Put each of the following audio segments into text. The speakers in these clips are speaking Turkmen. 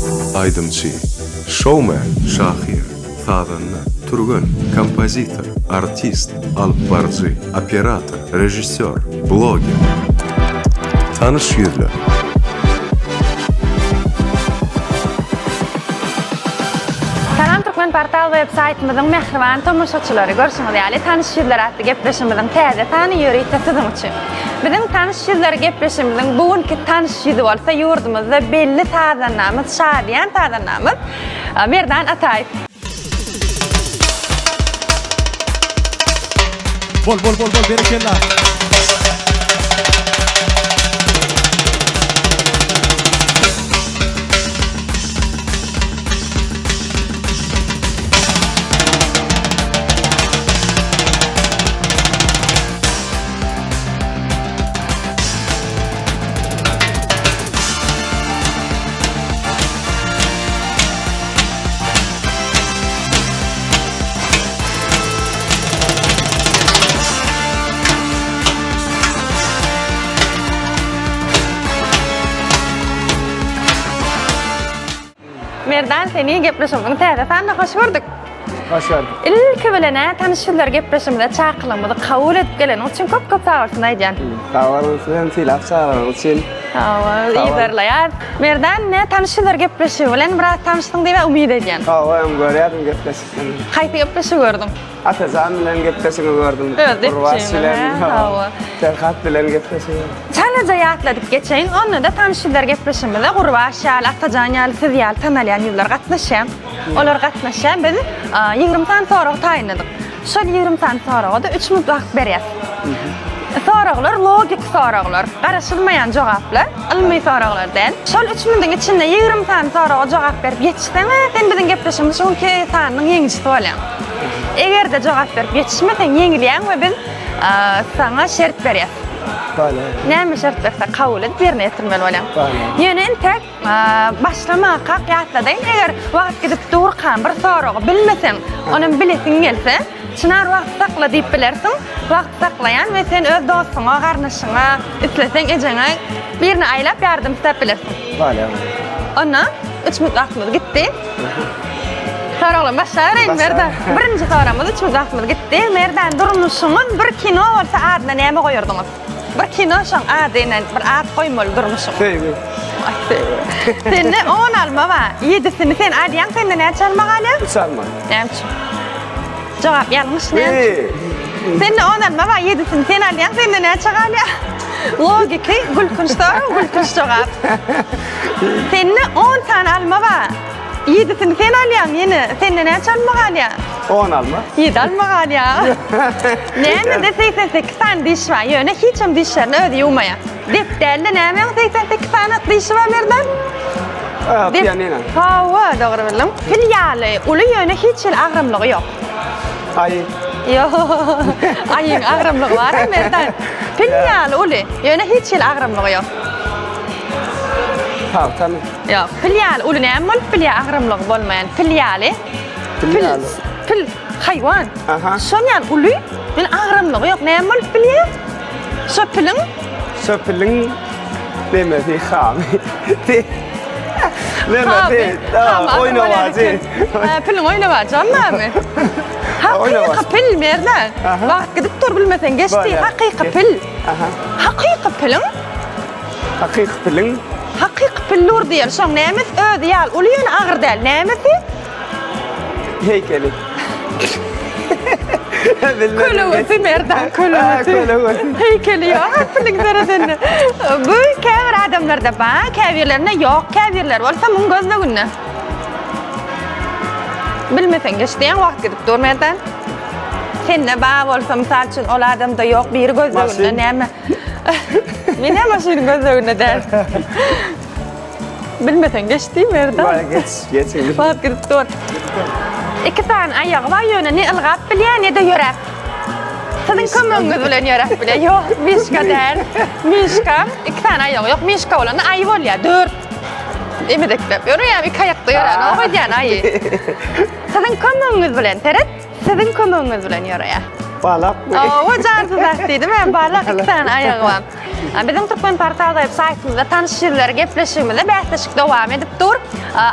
Aýdymçy, şoumen, şahyr, sazanda, türgen, kompozitor, artist, alypbaryjy, operator, režissýor, bloger. Tanyş ýüzler. Salam Türkmen Portal web saýtymyzyň mähriban tomaşaçylary! Görşüňiz ýaly, Tanyş ýüzler atly gepleşigimiziň täze sany ýörite siziň üçin. Biziň Tanyş ýüzler gepleşigimiziň bu günki tanyş ýüzi bolsa ýurdumyzda belli sazandamyz, şadyýan sazandamyz Merdan Ataýew. Bol bol bol bol berekella. Merdan seni gepleşigimiziň täze sanyna hoş gördük. Hoş gördük. Ilki bilen-ä tanyş ýüzler gepleşigimize çakylygymyzy kabul edip geleniň üçin köp köp sag bolsun aýdýan. Sag boluň siz hem sylap çagyranyňyz üçin. Hawa, yzarlaýar. Merdan, ne tanyş ýüzler gepleşigi bilen biraz tanyşdyň diýip umyt edýän. Hawa, öň görýärdim gepleşikden. Haýsy gepleşigi gördüň? Atajan bilen gepleşigiňi gördüm. Öz Gurbaş bilen, hawa. Perhat bilen gepleşigi. Çalaja ýatladyp geçeýin, onda-da tanyş ýüzler gepleşigimize Gurbaş ýaly, Atajan ýaly, siz ýaly tanalýan ýüzler gatnaşýar. Olar gatnaşýar. Biz 20 sany sorag taýynladyk. Şol 20 sany soraga-da 3 minut wagt berýäs. Soraglar logik soraglar, garaşylmaýan jogaplar, ylmy soraglar däl. Şol 3 minutyň içinde 20 sany soraga jogap berip ýetişseň-ä, sen biziň gepleşigimiziň şu günki sanynyň ýeňijisi bolýaň. Eger-de jogap berip ýetişmeseň, ýeňilýäň we biz saňa şert berýäs. Näme şert bersek kabul edip ýerine ýetirmeli bolýaň. Ýöne entek başlamakak ýatladaýyn, eger wagt gidip durka bir soragy bilmeseň, onam bilesiň gelse, Çynar wagt sakla diýip bilersiň. Wagt saklaýan we sen öz dostuňa, garyndaşyňa, isleseň ejeňe birine aýlap ýardam isläp bilersiň. Bolýar. Onda 3 minut wagtymyz gitdi. Soraglarym başlabereýin Merdan. Birinji soragymyz 3 minut wagtymyz gitdi. Merdan durmuşyňyz bir kino bolsa adyna näme goýardyňyz? Bir kino şoň ady ine bir at goýmaly durmuşyň. Söýgi. Aý söýgi. Sende 10 alma bar. 7-sini sen alýaň, sende näçe alma galýar? 3 alma. Näme üçin? Jogap ýalňyş näme üçin? Sende 10 alma bar, 7-sini sen alýaň, sende näçe galýar? Logiki gülkünç sorag, gülkünç jogap. Sende 10 sany alma bar. Ýedisini sen alýaň ýene. Sende näçe alma galýar? On alma. Ýedi alma galýar. Nämede 88 sany diş bar, ýöne hiçem dişlerini özi ýuwmaýar. Dep dälde nämäň 88 sany dişi bar Merdan? Pianino. Hawa, dogry bildiň. Pil ýaly uly ýöne hiç hili agramlygy ýok. Aýy. Ýok. Aýyň agramlygy bar Merdan. Pil ýaly uly, ýöne hiç hili agramlygy ýok. Tagtamy? Ýok, pil ýaly uly näme bolup bilýär agramlygy bolmaýan pil ýaly? Pil ýaly. Pil haýwan. Aha. Şol ýaly uly, ýöne agramlygy ýok. Näme bolup bilýär? Şo piliň Şo piliň nemesi hamy. Nemesi, oýnawajy. Piliň oýnawajy barmy? Hakyky pil Merdan. Wagt gidip dur bilmeseň geçdi. Hakyky pil. Hakyky piliň Hakyky piliň. Hakyky pillur diýeli. Şoň nämesi özi ýaly uly ýöne agyr däl. Nämesi? Heýkeli. Kölegesi Merdan kölegesi. Kölegesi. Heýkeli ýok piliň seredende. Bu käbir adamlarda bar, käbirlerinde ýok, käbirleri bolsa muň gözleginde. Bilmeseň geç diýen wagt gidip dur Merdan. Sende bar bolsa mysal üçin ol adamda ýok, biri gözleginde näme? Men hem maşynyň gözleginde däl. Bilmeseň geç diý Merdan. Bar geç, geç indi. Wagt gidip dur. Iki sany aýagy bar, ýöne ne ylgap bilýär, ne-de ýöräp. Siziň kömegiňiz bilen ýöräp bilýär. Ýok, mişka däl. Mişka, iki sany aýagy ýok. Mişka bolanda aýy bolýar, dört. Emedekläp ýöreýär, iki aýakda ýörän, ok edýän aýy. Siziň kömegiňiz bilen, seret, siziň kömegiňiz bilen ýöreýär. Balakmy? Hawa, jansyz zat diýdim. Hem balak iki sany aýagy bar. Biziň Türkmen portal web saýtymyzda tanyş ýüzler gepleşigimizde bäsleşik dowam edip dur.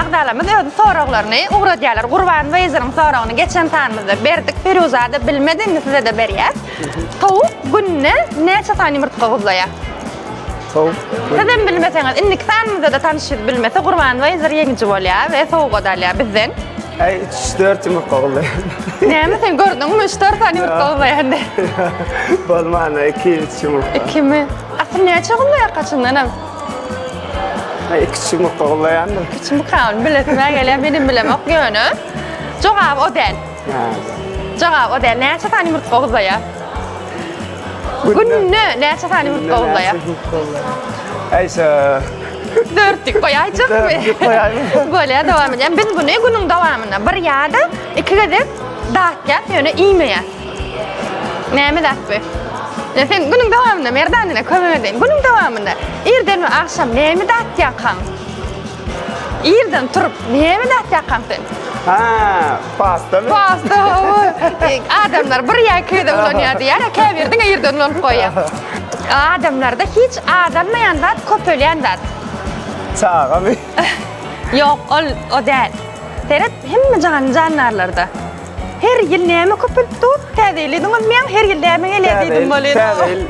Agzalarymyz öz soraglaryny ugradýarlar. Gurban Weýzeriň soragyny geçen sanymyzda berdik. Firuza-da bilmedi, indi size-de berýäs. Towuk günde näçe sany ýumurtga guzlaýar? Towuk. Sizem bilmeseňiz, indiki sanymyzda-da tanyş ýüz bilmese Gurban Weýzer ýeňiji bolýar we sowgat alýar bizden. Äý, üç-dört ýumurtga guzlaýar. Näme sen gördüňmi? Üç-dört sany ýumurtga guzlaýan diýip. Bolmanda iki-üç ýumurtga. Ikimi? Asyl näçe guzlaýar kaçyndanam? Äý, iki-üç ýumurtga guzlaýandyr. Kiçimika ony bilesim-ä gelýär, menem bilemok ýöne. Jogaby o däl. Jogap o däl. Näçe sany ýumurtga guzlaýar? Günde näçe sany ýumurtga guzlaýar? Äý, şo Dörtlük goýaýjakmy? Dörtlük goýaýmy? Bolýar, dowam edýän. Biz muny günüň dowamynda bir ýa-da iki gezek datýas, ýöne iýmeýäs. Näme zat bu? Ýa sen günüň dowamynda Merdan ine kömek edeýin. Günüň dowamynda irden we agşam näme datýarkaň? Irden turup näme datýarkaň sen? Ha, pastamy? Pasta, hawa. Adamlar bir ýa iki gezek ulanýar diýýär, käbiri diňe irden ulanyp goýýar. Adamlarda hiç azalmaýan zat köpelýän zat. Çagamy? Ýok, ol o däl. Seret, hemme janly jandarlarda. Her ýyl näme köpelip dur? Täze ýyl diýdiňiz meň, her ýyl näme gelýär diýdim bolýar. Täze ýyl.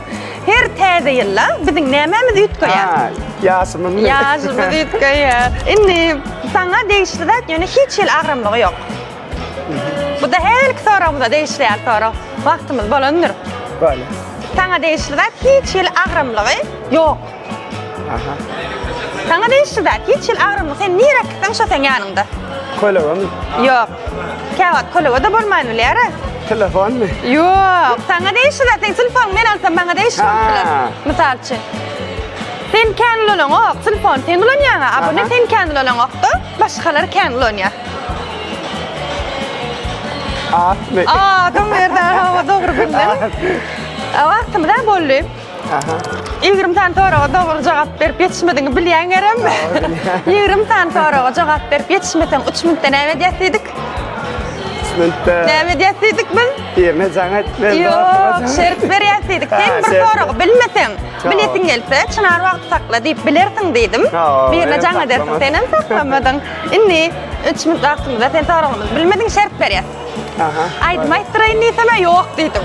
Her täze ýylda biziň nämämiz üýtgeýär? Ha, ýaşymyzmy? Ýaşymyz üýtgeýär. Indi saňa degişli zat, ýöne hiç hili agramlygy ýok. Bu-da hälki soragymyza degişli ýaly sorag. Wagtymyz bolandyr. Bolýar. Saňa degişli zat hiç hili agramlygy ýok. Aha. Saňa degişli zat hiç hili agramlygy sen nirä gitseň şo seň ýanyňda. Kölegemi? Ýok. Käwagt kölege-de bolman bilýär-ä. Telefonmy? Ýok. Saňa degişli zat seň telefonyňy men alsam maňa degişli bolup biler. Mysal üçin. Sen kän ulanaňok, telefony sen ulanýaň-a, a buny sen kän ulanaňok-da, başgalar kän ulanýar. Atmy? Adyň Merdan, hawa dogry bildiň. Wagtymyz-a boldy. Aha. 20 sany soraga dogry jogap berip ýetişmediňi bilýän gerem. 20 sany soraga jogap berip ýetişmeseň 3 minutda näme edýäs diýdik? 3 minutda. Näme edýäs diýdik biz? Birine jaň etmeli. Ýok, şert berýäs diýdik. Sen bir soragy bilmeseň, bilesiň gelse, Çynar wagty sakla diýip bilersiň diýdim. Birine jaň edersiň, senem saklamadyň. Indi 3 minut wagtymyzda sen soragymyzy bilmediň, şert berýäs. Aha. Aýdym aýtdyraýyn diýsem-ä ýok diýdiň.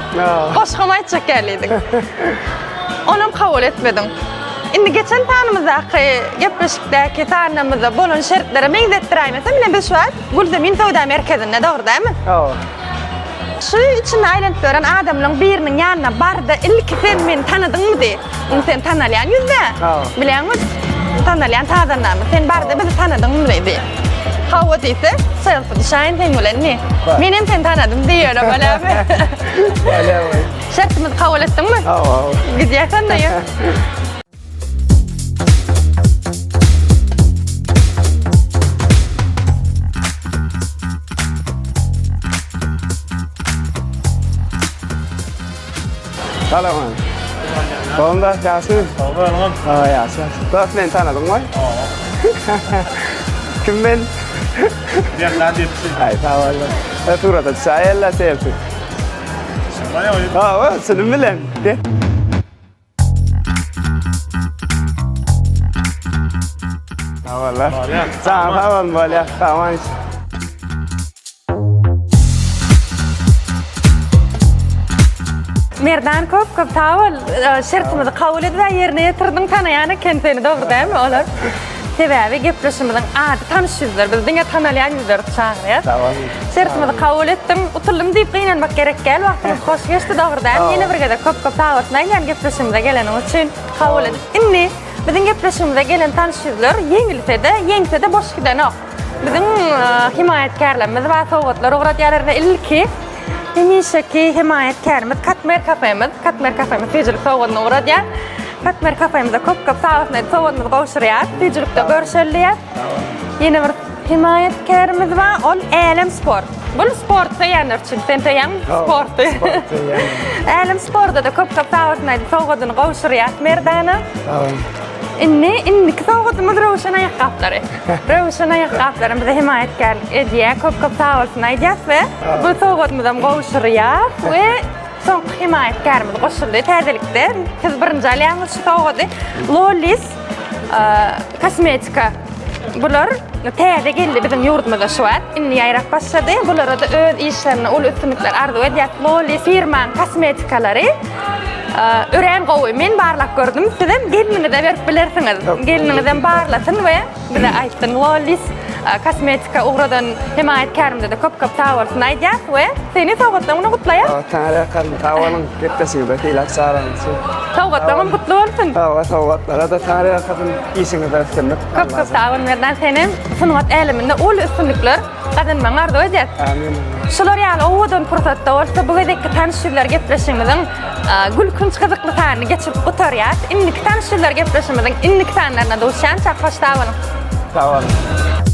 Goşgam aýtjak geldiň. Onam kabul etmediň. Indi geçen sanymyzdaky gepleşikdäki sanymyzda bolan şertlere meňzetdiräýmesem, ine biz şu wagt Gülzemin söwda merkezinde, dogry dälmi? Hawa. Şu içinde aýlanyp ýören adamlaryň biriniň ýanyna bar-da, ilki sen meni tanadyňmy diý. Indi sen tanalýan ýüzde. Bilýäňmi, tanalýan sazandamy. Sen bar-da bizi tanadyňmy diý. Hawa diýse, selfi düşäýin seň bilen diý. Menem seni tanadym diý ýöne bolýamy? Bolýar. Şertimizi kabul etdiňmi? Hawa, hawa. Gidýäs onda ýör. Salam. Onda ýagşy. Salam. Ha, ýagşy. Dost meni tanadyňmy? Hawa. Kim men? Berdan diýipsi. Aý, sag bol. Surata düşäýeli selfi. Hawa, çynym bilen. Sag bol. Sag bol, bolýar. Sag bol. Merdan köp köp sag bol. Şertimizi kabul edip ýerine ýetirdiň. Tanaýan eken seni dogry dälmi olar? Sebäbi gepleşigimiziň ady tanyş ýüzler. Biz diňe tanalýan ýüzleri çagyrýas. Sag bol. Şertimizi kabul etdiň. Utuldym diýip gynanmak gerek däl. Wagtymyz hoş geçdi dogry dälmi? Ýene bir gezek köp köp sag bolsun aýdýan gepleşigimize geleniň üçin. Kabul edip. Indi biziň gepleşigimize gelen tanyş ýüzler ýeňilse-de, ýeňse-de boş gidenok. Biziň hemaýatkärlerimiz bar, sowgatlar ugradýarlar we ilki hemişeki hemaýatkärimiz Katmer kafemiz. Katmer kafemiz süýjülik sowgadyny ugradýar. Katmer kafemize köp-köp sag bolsun aýdyp sowgadymyzy gowşurýar. Süýjülikde görşeli diýýär. Ýene bir hemaýatkärimiz bar, ol Älem sport. Bul sport söýenler üçin. Sen söýýäňmi sporty? Sport söýýän. Älem sporda-da köp-köp sag bolsun aýdyp sowgadyny gowşurýar Merdana. Sag boluň. Indi indiki sowgadymyz Röwşen aýakgaplary. Röwşen aýakgaplary bize hemaýatkärlik edýär. Köp-köp sag bolsun aýdýas we bu sowgadymyzam gowşurýas we. Soňky hemaýatkärimiz goşuldy täzelikde. Siz birinji alýaňyz şu sowgady. Lollis kosmetika. Bular täze geldi biziň ýurdumyza şu wagt. Indi ýaýrap başlady. Bulara-da öz işlerinde uly üstünlikler arzuw edýäs. Lollis firmaň kosmetikalary örän gowy. Men barlap gördüm. Sizem gelniňize berip bilersiňiz. Gelniňizem barlasyn we bize aýtsyn. Lollis kosmetika ugradan hemaýatkärimize-de köp-köp sag bolsun aýdýas we seni sowgatlaryň bilen gutlaýas. Taňryýalkasyn sag boluň. Gepleşigiňize sylag çagyryň üçin. Sowgatlaryňam gutly bolsun. Sag sowgatlara-da taňryýalkasyn. Işiňizde üstünlik. Köp köp sag bol Merdan senem sungat äleminde uly üstünlikler gazanmagyňy arzuw edýäs. Amin. Şular ýaly owadan pursatda bolsa bu gezekki Tanyş ýüzler gepleşigimiziň gülkünç gyzykly sanyny geçirip gutarýas. Indiki Tanyş ýüzler gepleşigimiziň indiki sanlaryna duşýançak hoş sag boluň. Sag boluň.